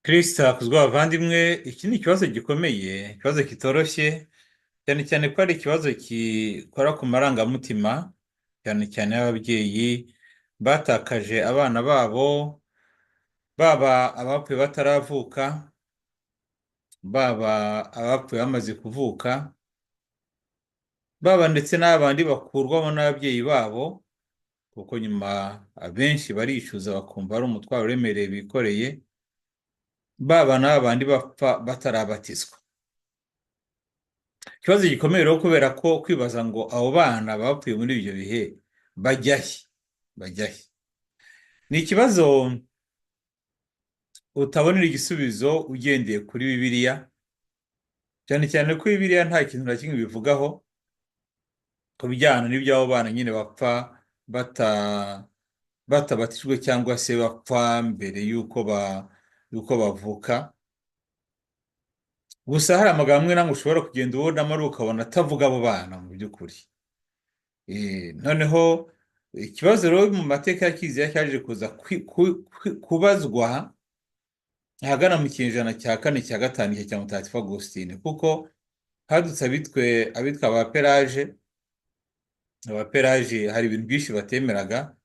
Kristo akuzwe bavandimwe, iki ni ikibazo gikomeye, ikibazo kitoroshye, cyane cyane ko ari ikibazo gikora ku marangamutima, cyane cyane y'ababyeyi batakaje abana babo, baba abapfuye bataravuka, baba abapfuye bamaze kuvuka, baba ndetse n'abandi bakurwamo n'ababyeyi babo, kuko nyuma abenshi baricuza bakumva ari umutwaro uremereye bikoreye, baba n'abandi bapfa batarabatizwa. Ikibazo gikomeye rero kubera ko kwibaza ngo abo bana bapfuye muri ibyo bihe bajya he? Bajya he? Ni ikibazo utabonera igisubizo ugendeye kuri Bibiliya, cyane cyane ko Bibiliya nta kintu na kimwe ibivugaho ku bijyana n'iby'abo bana nyine bapfa batabatijwe cyangwa se bapfa mbere y'uko bavuka. Gusa hari amagambo amwe n'amwe ushobora kugenda ubonamo ariko ukabona atavuga abo bana mu by'ukuri. Noneho ikibazo rero mu mateka ya Kiliziya cyaje kuza kubazwa ahagana mu kinyejana cya kane, cya gatanu, igihe cya Mutagatifu Augustine, kuko hadutse abitwa Abapelaje. Abapelaje hari ibintu byinshi batemeraga.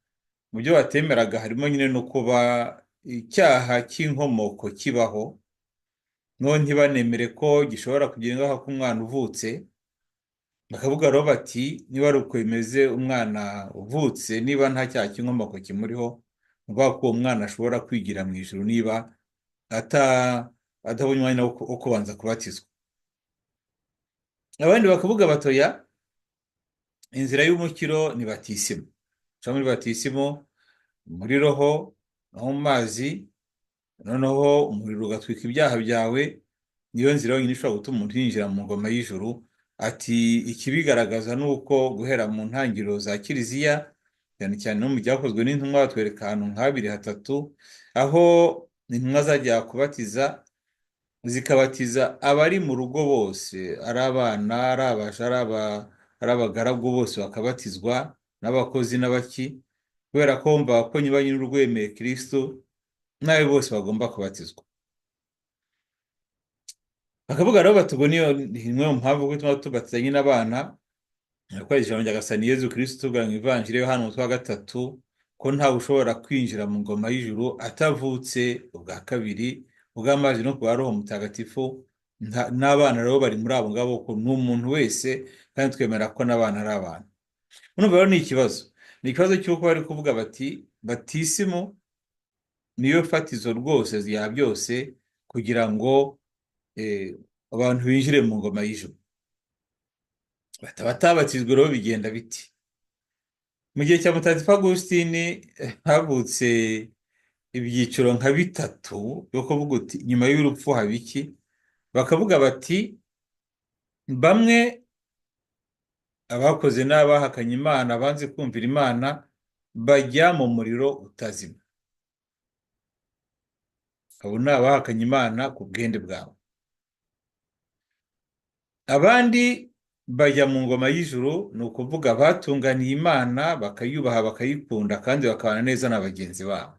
Mu byo batemeraga harimo nyine no kuba icyaha cy'inkomoko kibaho, none ntibanemere ko gishobora kugira ingaruka ku mwana uvutse. Bakavuga rero bati niba ari uko bimeze, umwana uvutse niba nta cyaha cy'inkomoko kimuriho, ni ukuvuga ko uwo mwana ashobora kwigira mu ijuru niba atabonye umwanya wo kubanza kubatizwa. Abandi bakavuga bati oya, inzira y'umukiro ni batisimu, uca muri batisimu, muri roho no mu mazi, noneho umuriro ugatwika ibyaha byawe, niyo nzira yonyine ishobora gutuma umuntu yinjira mu ngoma y'ijuru. Ati ikibigaragaza ni uko guhera mu ntangiriro za Kiliziya, cyane cyane no mu Byakozwe n'Intumwa, batwereka ahantu nk'habiri hatatu aho intumwa zajyaga kubatiza, zikabatiza abari mu rugo bose, ari abana, ari abaja, ari abagaragu, bose bakabatizwa, n'abakozi n'abaki, kubera ko bumva ko niba nyir'urugo yemeye Kristo, nawe bose bagomba kubatizwa. Bakavuga rero bati ubwo niyo ni imwe mu mpamvu ituma tubatiza nyine abana, kuko ijambo rya Nyagasani Yezu Kristo tubwira mu Ivanjiri yo hano umutwe wa gatatu ko ntawe ushobora kwinjira mu ngoma y'ijuru atavutse ubwa kabiri, ubw'amazi no ku bwa Roho Mutagatifu. N'abana rero bari muri abo ngabo, ko ni umuntu wese, kandi twemera ko n'abana ari abantu. Urumva rero ni ikibazo, ni ikibazo cy'uko bari kuvuga bati batisimu niyo fatizo rwose ya byose kugira ngo abantu binjire mu ngoma y'ijuru. Batabatizwe rero bigenda biti? Mu gihe cya Mutagatifu Augustine havutse ibyiciro nka bitatu byo kuvuga uti nyuma y'urupfu haba iki? Bakavuga bati bamwe, abakoze n'abahakanye Imana, banze kumvira Imana, bajya mu muriro utazima. Abo ni abahakanye Imana ku bwende bwabo. Abandi bajya mu ngoma y'ijuru, ni ukuvuga batunganiye Imana, bakayubaha, bakayikunda, kandi bakabana neza na bagenzi babo.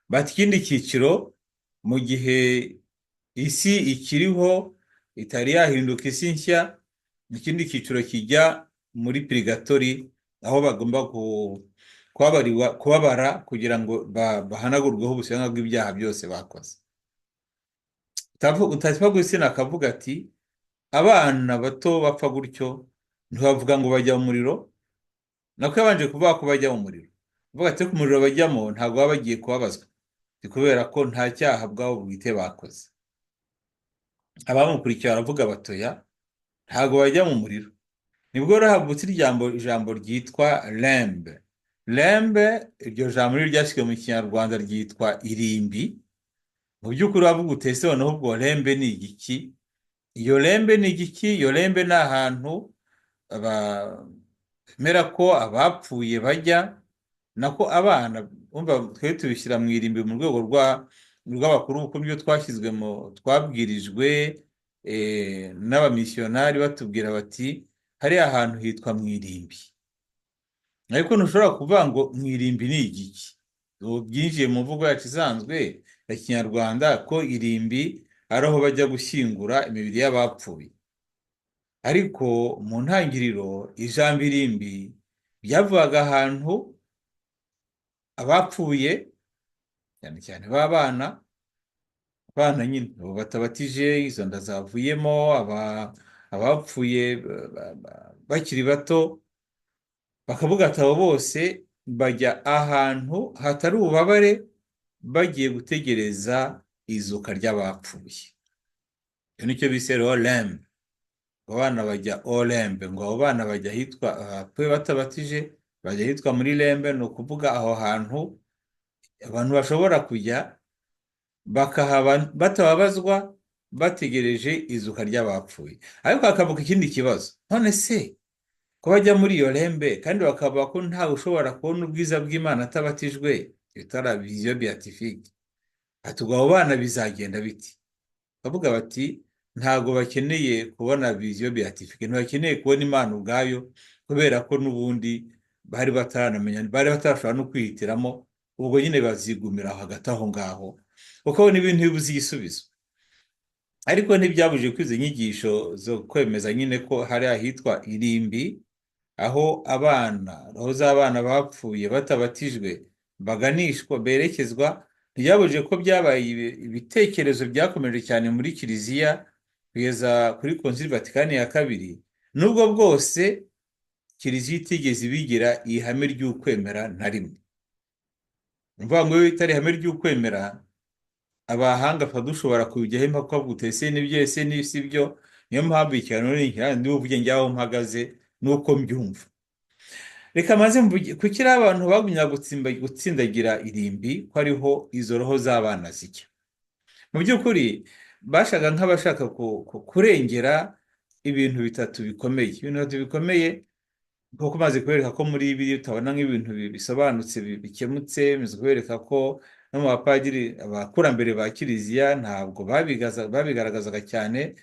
Bati ikindi cyiciro, mu gihe isi ikiriho itari yahinduka isi nshya, ikindi cyiciro kijya muri purigatori, aho bagomba kubabara kugira ngo bahanagurweho ubusembwa bw'ibyaha byose bakoze. Mutagatifu Augustine akavuga ati abana bato bapfa gutyo ntibavuga ngo bajya mu muriro, nako yabanje kuvuga ko bajya mu muriro, avuga ati ku muriro bajyamo ntabwo baba bagiye kubabazwa, ni kubera ko nta cyaha bwabo bwite bakoze. Abamukurikiye baravuga bati oya, ntabwo bajya mu muriro. Nibwo rero havutse ijambo ryitwa limbe. Limbe, iryo jambo rero ryashyizwe mu Kinyarwanda ryitwa irimbi. Mu by'ukuri wavuga uti ese noneho ubwo limbe ni igiki? Iyo limbe ni igiki? Iyo limbe ni ahantu bemera ko abapfuye bajya, nako abana, umva, twe tubishyira mu irimbi mu rwego rw'abakuru, kuko nibyo twashyizwemo, twabwirijwe n'abamisiyonari batubwira bati hariya hantu hitwa mu irimbi. Ariko ntushobora kuvuga ngo mu irimbi ni igiki. Ubu byinjiye mu mvugo yacu isanzwe ya Kinyarwanda ko irimbi ari aho bajya gushyingura imibiri y'abapfuye. Ariko mu ntangiriro ijambo irimbi ryavugaga ahantu abapfuye, cyane cyane b'abana, abana nyine abo batabatije, izo nda zavuyemo, abapfuye bakiri bato, bakavuga ati abo bose bajya ahantu hatari ububabare bagiye gutegereza izuka ry'abapfuye. Icyo nicyo bise limbe. Ngo abana bajya au limbe, ngo abo bana bajya ahitwa, abapfuye batabatije bajya ahitwa muri limbe, ni ukuvuga aho hantu abantu bashobora kujya bakahaba batababazwa bategereje izuka ry'abapfuye. Ariko hakavuka ikindi kibazo: none se ko bajya muri iyo limbe kandi bakavuga ko ntawe ushobora kubona ubwiza bw'Imana atabatijwe, bita la vision béatifique, ati ubwo abo bana bizagenda biti? Bavuga bati ntabwo bakeneye kubona vision béatifique, ntibakeneye kubona Imana ubwayo, kubera ko n'ubundi bari bataranamenya, bari batarashobora no kwihitiramo. Ubwo nyine bazigumira aho hagati aho ngaho, ukabona ibintu bibuze igisubizo. Ariko ntibyabujije ko izo nyigisho zo kwemeza nyine ko hari ahitwa irimbi, aho abana, roho z'abana bapfuye batabatijwe baganishwa, berekezwa, ntibyabujije ko byabaye ibitekerezo byakomeje cyane muri Kiliziya kugeza kuri Konsili Vatikani ya Kabiri, nubwo bwose Kiliziya itigeze ibigira ihame ry'ukwemera na rimwe. Ni ukuvuga ngo iyo itari ihame ry'ukwemera, abahanga tuba dushobora kubijyaho impaka, ukavuga ese nibyo, ese si byo. Niyo mpamvu ikiganiro ni ikiganiro ndi buvuge njyaho mpagaze nuko mbyumva. Reka maze mvuge kuki rero abantu bagumya gutsindagira irimbi, ko ariho izo roho z'abana zijya. Mu by'ukuri bashaka nk'abashaka kurengera ibintu bitatu bikomeye, ibintu bitatu bikomeye, kuko maze kubereka ko muri ibi utabona nk'ibintu bisobanutse, bikemutse. Maze kubereka ko no mu bapadiri, abakurambere ba Kiliziya, ntabwo babigaragazaga cyane.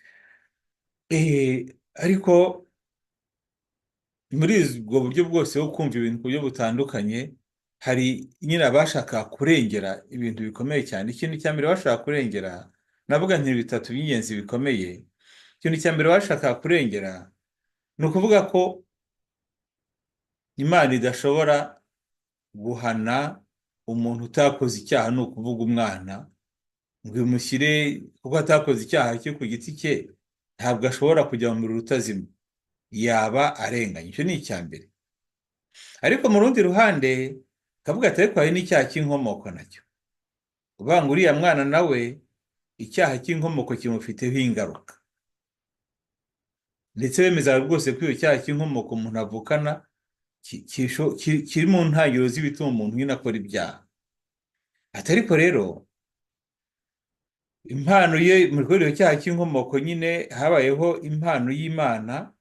Ariko muri ubwo buryo bwose bwo kumva ibintu ku buryo butandukanye, hari nyine abashaka kurengera ibintu bikomeye cyane. Ikintu cya mbere bashaka kurengera, navuga nti bitatu by'ingenzi bikomeye. Ikintu cya mbere bashaka kurengera ni ukuvuga ko Imana idashobora guhana umuntu utakoze icyaha, ni ukuvuga umwana, ngo imushyire kuko atakoze icyaha cye ku giti cye, ntabwo ashobora kujya mu muriro utazima, yaba arenganye. Icyo ni icya mbere. Ariko mu rundi ruhande kavuga ati ariko hari n'icyaha cy'inkomoko nacyo, uvuga ngo uriya mwana nawe icyaha cy'inkomoko kimufiteho ingaruka. Ndetse bemeza rwose ko iyo cyaha cy'inkomoko umuntu avukana kiri mu ntangiriro z'ibituma umuntu nyine akora ibyaha. Ati ariko rero impano ye muri kubera icyo cyaha cy'inkomoko nyine, habayeho impano y'Imana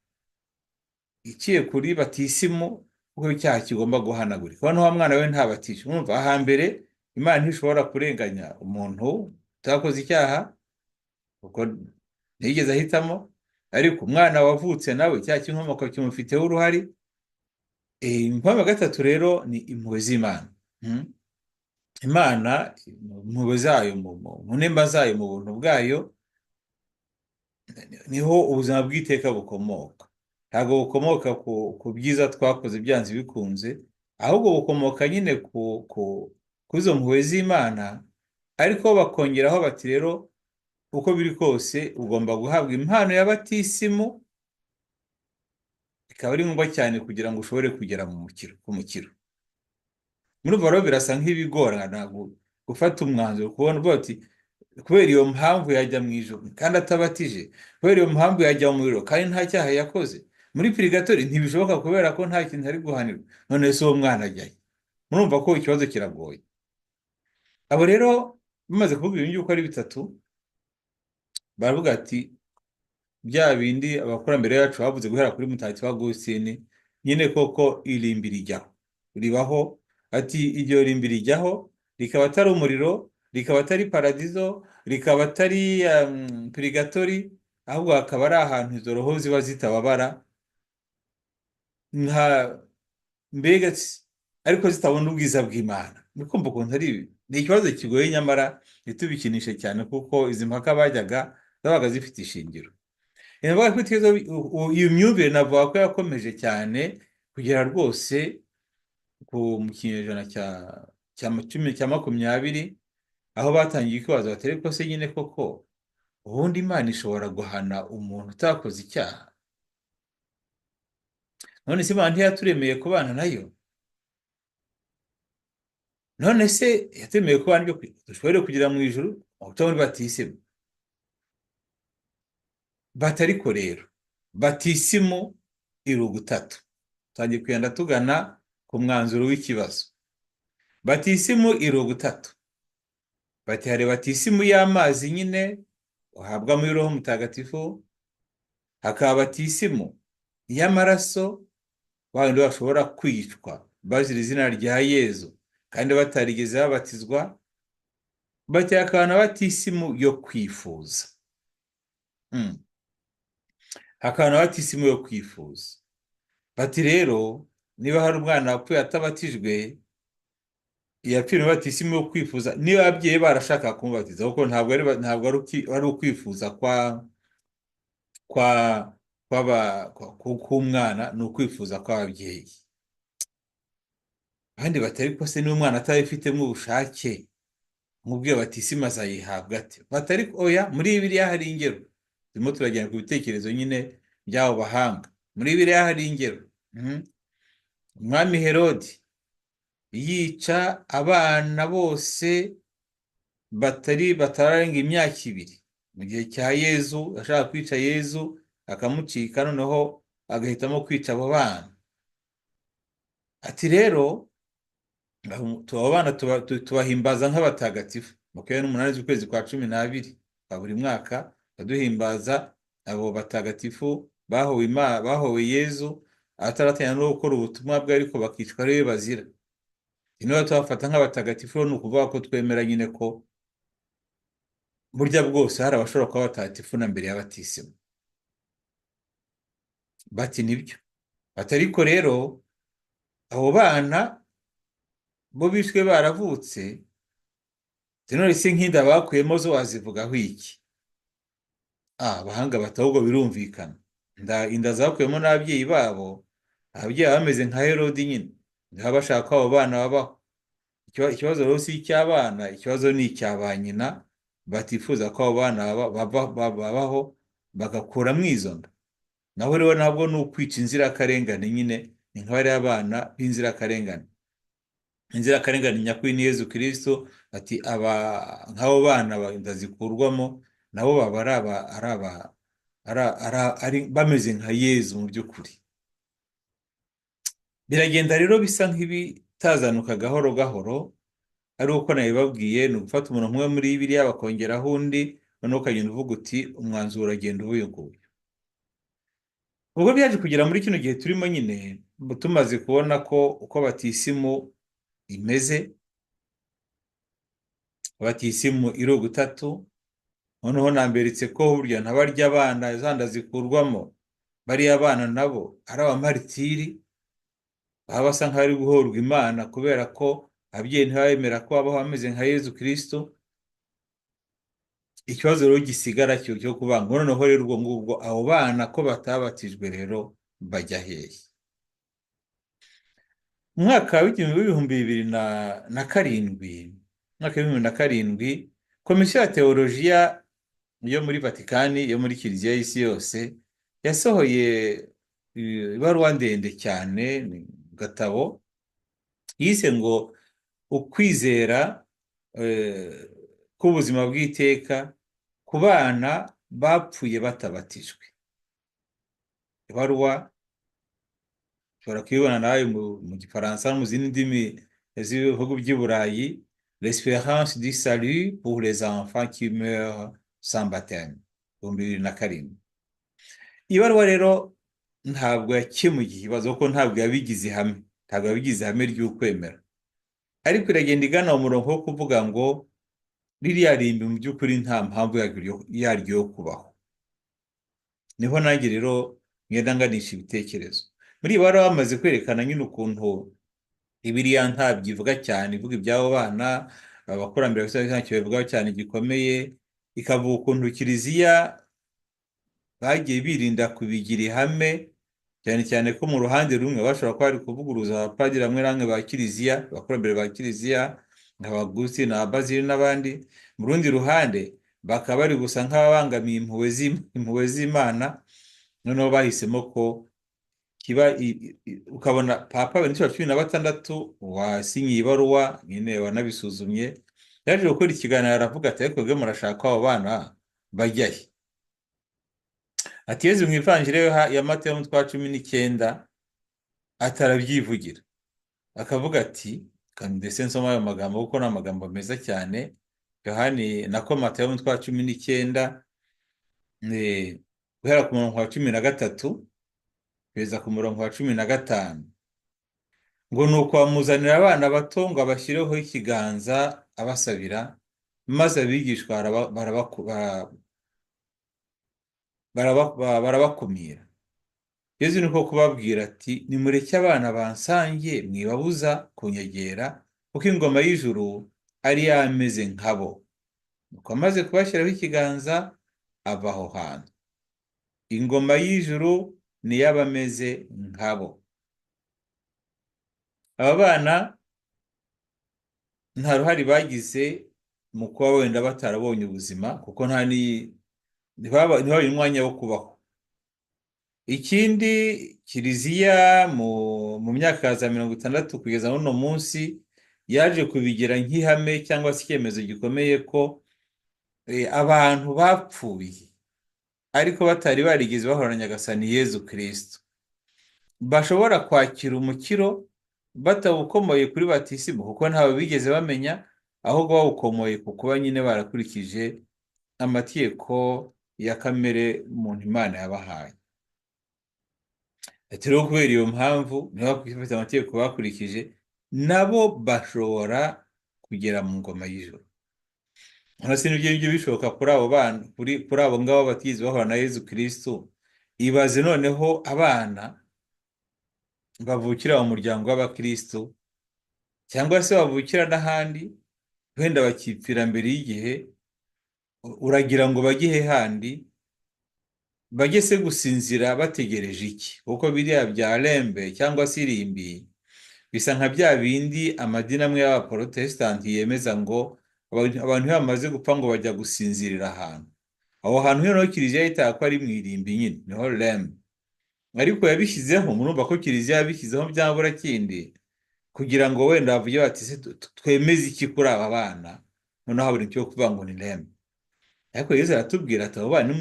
iciye kuri batisimu, kuko icyaha kigomba guhanagurika. Noneho wa mwana we ntabatije. Urumva ahambere Imana ntishobora kurenganya umuntu utakoze icyaha kuko ntiyigeze ahitamo, ariko umwana wavutse nawe icyaha cy'inkomoko kimufiteho uruhare. Impamvu ya gatatu rero ni impuhwe z'Imana. Imana mu mpuhwe zayo, mu nemba zayo, mu buntu bwayo, niho ubuzima bw'iteka bukomoka. Ntabwo bukomoka ku byiza twakoze byanze bikunze, ahubwo bukomoka nyine ku izo mpuhwe z'Imana. Ariko bakongeraho bati rero uko biri kose ugomba guhabwa impano ya batisimu, ikaba ari ngombwa cyane kugira ngo ushobore kugera mu mukiro, ku mukiro. Muri urwo rero birasa nk'ibigorana gufata umwanzuro, kubona uvuga uti kubera iyo mpamvu yajya mu ijuru kandi atabatije, kubera iyo mpamvu yajya mu muriro kandi nta cyaha yakoze, muri purigatori ntibishoboka kubera ko nta kintu ari guhanirwa, none se uwo mwana ajyahe? Murumva ko ikibazo kiragoye. Abo rero bamaze kuvuga ibintu by'uko ari bitatu, baravuga ati bya bindi abakurambere bacu bavuze guhera kuri Mutagatifu Agusitini nyine, koko irimbi rijyaho, ribaho. Ati iryo rimbi rijyaho rikaba atari umuriro, rikaba atari paradizo, rikaba atari purigatori, ahubwo hakaba ari ahantu izo roho ziba zitababara nka mbega, ariko zitabona ubwiza bw'Imana. Muri kumva ukuntu ari ni ikibazo kigoye, nyamara ntitubikinishe cyane, kuko izi mpaka bajyaga zabaga zifite ishingiro. Iyo myumvire navuga ko yakomeje cyane kugera rwose mu kinyejana cya 20, aho batangiye kwibaza bati: "Ariko se nyine koko ubundi Imana ishobora guhana umuntu utakoze icyaha? None se Imana ntiyaturemeye kubana nayo? None se yaturemeye kubana ibyo dushobore kugera mu ijuru guca muri batisimu?" Bati: "Ariko rero batisimu iri ugutatu." Tutangiye kugenda tugana ku mwanzuro w'ikibazo. Batisimu iri ugutatu. Bati: "Hari batisimu y'amazi nyine uhabwa muri Roho Mutagatifu, hakaba batisimu y'amaraso, bandi bashobora kwicwa bazira izina rya Yezu kandi batarigeze babatizwa." Bati: "Hakaba na batisimu yo kwifuza." Hakaba na batisimu yo kwifuza. Bati: "Rero niba hari umwana wapfuye atabatijwe, yapfira muri batisimu yo kwifuza, niba ababyeyi barashaka kumubatiza, kuko ntabwo ari ukwifuza kwa kwa kw'aba k'umwana, ni ukwifuza kw'ababyeyi." Abandi bati: "Ariko se niba umwana atabifitemo ubushake, nk'ubwiye batisimu azayihabwa ate?" Bati: "Ariko oya, muri Bibiliya hari ingero." Turimo turagenda ku bitekerezo nyine by'abo bahanga. Muri Bibiliya hari ingero. Umwami Herodi yica abana bose batararenga imyaka 2 mu gihe cya Yezu, ashaka kwica Yezu akamucika, noneho agahitamo kwica abo bana. Ati: "Rero abo bana tubahimbaza nk'abatagatifu 28 z'ukwezi kwa 12 kwa buri mwaka, baduhimbaza abo batagatifu bahowe Yezu ataratangira no gukora ubutumwa bwe, ariko bakicwa ariwe bazira. Niba tubafata nk'abatagatifu, ni ukuvuga ko twemera nyine ko burya bwose hari abashobora kuba abatagatifu na mbere y'abatisimu." Bati: "Nibyo." Bati: "Ariko rero abo bana bo bishwe baravutse. None se nk'inda bakuyemo zo wazivugaho iki?" Abahanga bati: "Ahubwo birumvikana, inda zakuyemo n'ababyeyi babo, ababyeyi baba bameze nka Herodi nyine, baba bashaka ko abo bana babaho. Ikibazo rero si icy'abana, ikibazo ni icya ba nyina batifuza ko abo bana babaho, bagakuramo izo nda. Naho rero ntabwo ni ukwica inzirakarengane nyine, ni nka bariya bana b'inzirakarengane. Inzirakarengane nyakuri ni Yezu Kristo." Ati: "Aba nk'abo bana inda zikurwamo nabo baba ari aba ari aba ari bameze nka Yezu mu by'ukuri." Biragenda rero bisa nk'ibitazanuka gahoro gahoro, ari uko nabibabwiye, ni ugufata umuntu umwe muri Bibiliya bakongeraho undi, noneho ukagenda uvuga uti umwanzuro uragenda uba uyu nguyu. Ubwo byaje kugera muri kino gihe turimo nyine, tumaze kubona ko uko batisimu imeze, batisimu iri ugutatu, noneho namberetse ko burya ntabarya abana za nda zikurwamo, bariya bana nabo ari abamaritiri, baba basa nk'abari guhorwa Imana kubera ko ababyeyi ntibabemera ko babaho bameze nka Yezu Kristo. Ikibazo rero gisigara cyo kuvuga ngo noneho rero ubwo ngubwo abo bana ko batabatijwe rero bajya hehe? Mu mwaka w'2007, umwaka w'2007, Komisiyo ya Teolojiya yo muri Vatikani, yo muri Kiliziya y'Isi yose, yasohoye ibaruwa ndende cyane, ni gatabo yise ngo "Ukwizera k'ubuzima bw'iteka ku bana bapfuye batabatijwe". Ibaruwa ushobora kuyibona nawe mu Gifaransa no mu zindi ndimi z'ibihugu by'i Burayi, "L'espérance du salut pour les enfants qui meurent sans baptême", 2007. Ibaruwa rero ntabwo yakemuye iki kibazo, kuko ntabwo yabigize ihame, ntabwo yabigize ihame ry'ukwemera, ariko iragenda igana mu murongo wo kuvuga ngo ririya rimbi mu by'ukuri nta mpamvu yaryo yo kubaho. Niho nanjye rero ngenda nganisha ibitekerezo. Muri iyi baruwa bamaze kwerekana nyine ukuntu Bibiliya ntabwo ivuga cyane, ivuga iby'abo bana, abakurambere bafite ntacyo babivugaho cyane gikomeye, ikavuga ukuntu Kiliziya bagiye birinda kubigira ihame, cyane cyane ko mu ruhande rumwe bashobora kuba bari kuvuguruza abapadiri bamwe na bamwe ba Kiliziya, abakurambere ba Kiliziya nka Augustin na Basile n'abandi, mu rundi ruhande bakaba bari gusa nk'ababangamiye impuhwe z'Imana. Noneho bahisemo ko kiba ukabona Papa Benedicto wa 16 wasinyiye ibaruwa nyine wanabisuzumye, yaje gukora ikiganiro aravuga ati: "Ariko mwebwe murashaka ko abo bana bajya he?" Ati: "Yezu mu ivanjiri ya Matayo umutwe wa 19 atarabyivugira, akavuga ati," kandi ndetse nsoma ayo magambo kuko ni amagambo meza cyane, Yohani nako Matayo umutwe wa 19, guhera ku murongo wa 13 kugeza ku murongo wa 15, ngo: "Nuko bamuzanira abana bato ngo abashyireho ikiganza abasabira, maze abigishwa barabakumira. Yezu niko kubabwira ati: 'Nimureke abana bansange, mwibabuza kunyegera, kuko ingoma y'ijuru ari yameze nkabo.' Nuko amaze kubashyiraho ikiganza ava aho hantu." Ingoma y'ijuru ni iy'abameze nkabo. Aba bana nta ruhare bagize mu kuba wenda batarabonye ubuzima, kuko nta ntibabonye umwanya wo kubaho. Ikindi, Kiliziya mu myaka ya za 60 kugeza n'uno munsi yaje kubigira nk'ihame cyangwa se icyemezo gikomeye ko abantu bapfuye ariko batari barigeze bahura na Nyagasani Yezu Kristo bashobora kwakira umukiro batawukomoye kuri batisimu, kuko ntawe bigeze bamenya, ahubwo bawukomoye ku kuba nyine barakurikije amategeko ya kamere muntu Imana yabahaye. Ati rero kubera iyo mpamvu, niba bafite amategeko bakurikije, nabo bashobora kugera mu ngoma y'ijuru. Hano si nibyo ngibyo bishoboka kuri abo bana, kuri abo ngabo batigeze bahura na Yezu Kristo. Ibaze noneho abana bavukira mu muryango w'abakristo cyangwa se bavukira n'ahandi, wenda bakipfira mbere y'igihe, uragira ngo bajye he handi? Bajye se gusinzira bategereje iki? Kuko biriya bya limbe cyangwa se irimbi bisa nka bya bindi amadini amwe y'abaporotesitanti yemeza ngo abantu iyo bamaze gupfa ngo bajya gusinzirira ahantu. Aho hantu noneho Kiliziya yitaga ko ari mu irimbi nyine, niho limbe. Ariko yabishyizeho, murumva ko Kiliziya yabishyizeho by'amaburakindi kugira ngo wenda bavuge bati: "Se twemeze iki kuri aba bana?" Noneho habura icyo kuvuga ngo ni limbe. Ariko Yezu aratubwira ati: "Abo bana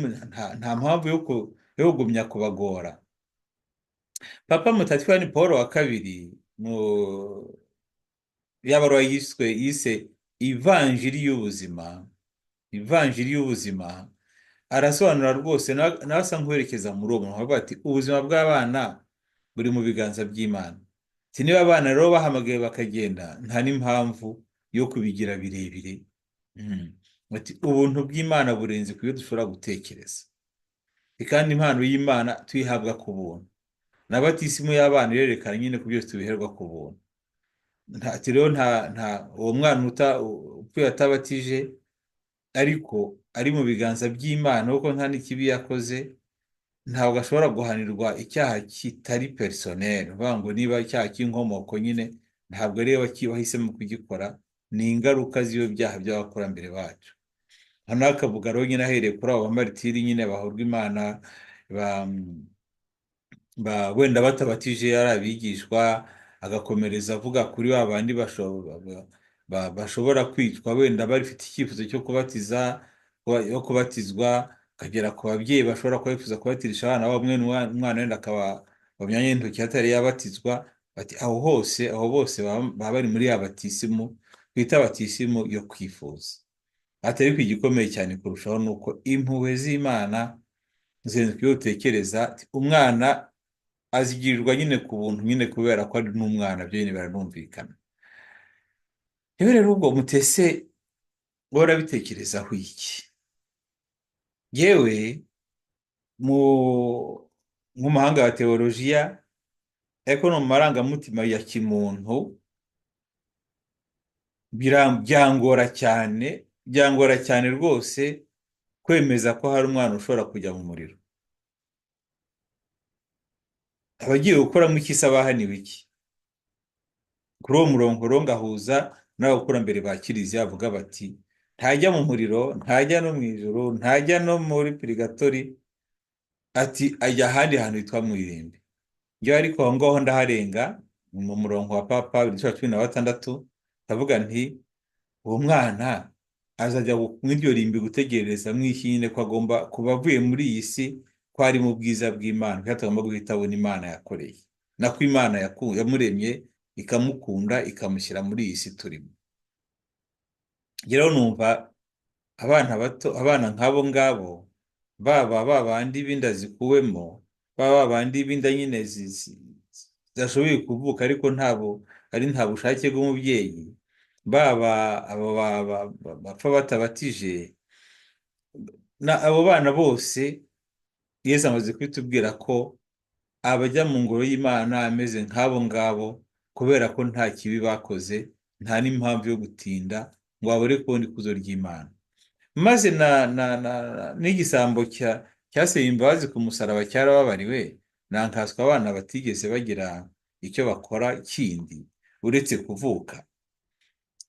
nta mpamvu yo kugumya kubagora." Papa Mutagatifu Yohani Paul wa kabiri, mu yabaruwa yise Ivanjiri y'ubuzima, Ivanjiri y'ubuzima, arasobanura rwose, nawe asa nk'uwerekeza muri uwo muntu, avuga ati: "Ubuzima bw'abana buri mu biganza by'Imana." Ati: "Niba abana rero bahamagaye bakagenda, nta n'impamvu yo kubigira birebire." Ati: "Ubuntu bw'Imana burenze ku byo dushobora gutekereza, kandi impano y'Imana tuyihabwa ku buntu." Na batisimu y'abana irerekana nyine ku byose tubiherwa ku buntu. Ati rero nta uwo mwana upfuye atabatije ariko ari mu biganza by'Imana, kuko nta n'ikibi yakoze, ntabwo ashobora guhanirwa icyaha kitari personnel. Uvuga ngo niba icyaha cy'inkomoko nyine, ntabwo ari we wahisemo kugikora, ni ingaruka z'ibyo byaha by'abakurambere bacu. Hano akavuga rero nyine ahereye kuri abo bamaritiri nyine bahorwa Imana wenda batabatije ari abigishwa, agakomereza avuga kuri ba bandi bashobora kwicwa wenda bafite icyifuzo cyo kubatiza, yo kubatizwa, akagera ku babyeyi bashobora kuba bifuza kubatirisha abana babo, mwene umwana wenda akaba mu myanya y'intoki atari yabatizwa. Bati aho hose, aho bose baba bari muri ya batisimu twita batisimu yo kwifuza. Ati: "Ariko igikomeye cyane kurushaho ni uko impuhwe z'Imana zirenze ibyo utekereza." Umwana azigirirwa nyine ku buntu nyine kubera ko ari n'umwana, byo nyine biranumvikana. Rero ubwo mutese urabitekerezaho iki? Yewe, mu nk'umuhanga wa teolojiya, ariko no mu marangamutima ya kimuntu. Byangora cyane, byangora cyane rwose kwemeza ko hari umwana ushobora kujya mu muriro. Abagiye gukoramo iki se abahaniwe iki? Kuri uwo murongo rero ngahuza n'abakurambere ba kiliziya bavuga bati ntajya mu muriro, ntajya no mu ijuru, ntajya no muri purigatori, ati ajya ahandi hantu hitwa mu irimbi. Njyewe ariko aho ngaho ndaharenga mu murongo wa Papa 2016, ndavuga nti uwo mwana azajya muri iryo rimbi gutegereza mw'iki nyine ko agomba kuba avuye muri iyi si, ko ari mu bwiza bw'Imana, ko atagomba guhita abona Imana yakoreye, nako Imana yamuremye ikamukunda ikamushyira muri iyi si turimo. Rero numva abana bato, abana nk'abo ngabo, baba babandi b'inda zikuwemo, baba babandi b'inda nyine zidashoboye kuvuka ariko ntabo ari nta bushake bw'umubyeyi, baba abo bapfa batabatije, na abo bana bose Yesu amaze kubitubwira ko abajya mu ngoro y'Imana ameze nk'abo ngabo, kubera ko nta kibi bakoze, nta n'impamvu yo gutinda ngo babure kubona ikuzo ry'Imana. Maze n'igisambo cyaseye imbabazi ku musaraba cyarababariwe, nankaswe abana batigeze bagira icyo bakora kindi uretse kuvuka.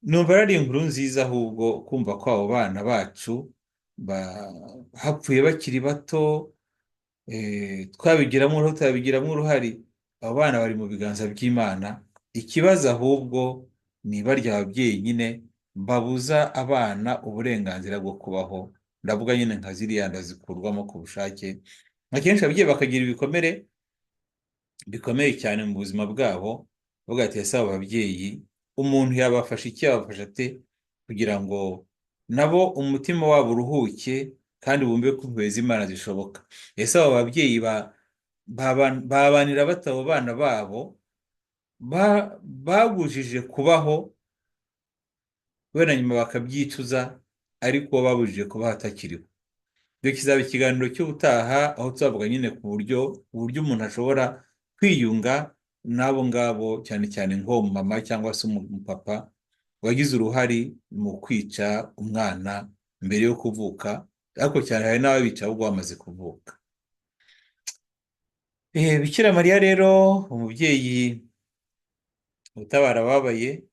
Numva ari inkuru nziza ahubwo kumva ko abo bana bacu hapfuye bakiri bato, twabigiramo uruhare, tutabigiramo uruhare, abo bana bari mu biganza by'Imana. Ikibazo ahubwo ni barya ababyeyi nyine babuza abana uburenganzira bwo kubaho. Ndavuga nyine nka ziriya nda zikurwamo ku bushake. Akenshi ababyeyi bakagira ibikomere bikomeye cyane mu buzima bwabo, bavuga ati ese abo babyeyi umuntu yabafasha iki, yabafasha ate kugira ngo nabo umutima wabo uruhuke kandi bumve ko impuhwe z'Imana zishoboka. Ese abo babyeyi babanira bate abo bana babo babujije kubaho, wenda nyuma bakabyicuza, ariko babujije kubaho atakiriho. Ibyo kizaba ikiganiro cy'ubutaha, aho tuzavuga nyine ku buryo umuntu ashobora kwiyunga n'abo ngabo, cyane cyane nk'uwo mama cyangwa se umupapa wagize uruhare mu kwica umwana mbere yo kuvuka, ariko cyane hari n'ababica ahubwo bamaze kuvuka. Bikira Mariya rero umubyeyi utabara ababaye,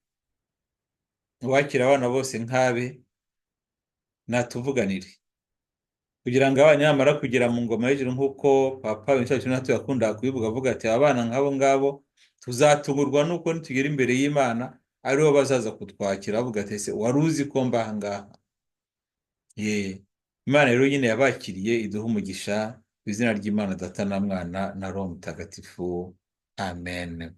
uwakira abana bose nk'abe, natuvuganire kugira ngo abana nibamara kugera mu ngoma y'ijuru, nk'uko Papa Benedicto yakundaga kubivuga, avuga ati abana nk'abo ngabo tuzatungurwa n'uko nitugera imbere y'Imana aribo bazaza kutwakira, bavuga ati ese wari uzi ko mba aha ngaha? Imana rero nyine yabakiriye, iduha umugisha mu izina ry'Imana Data na Mwana na Roho Mutagatifu. Amen.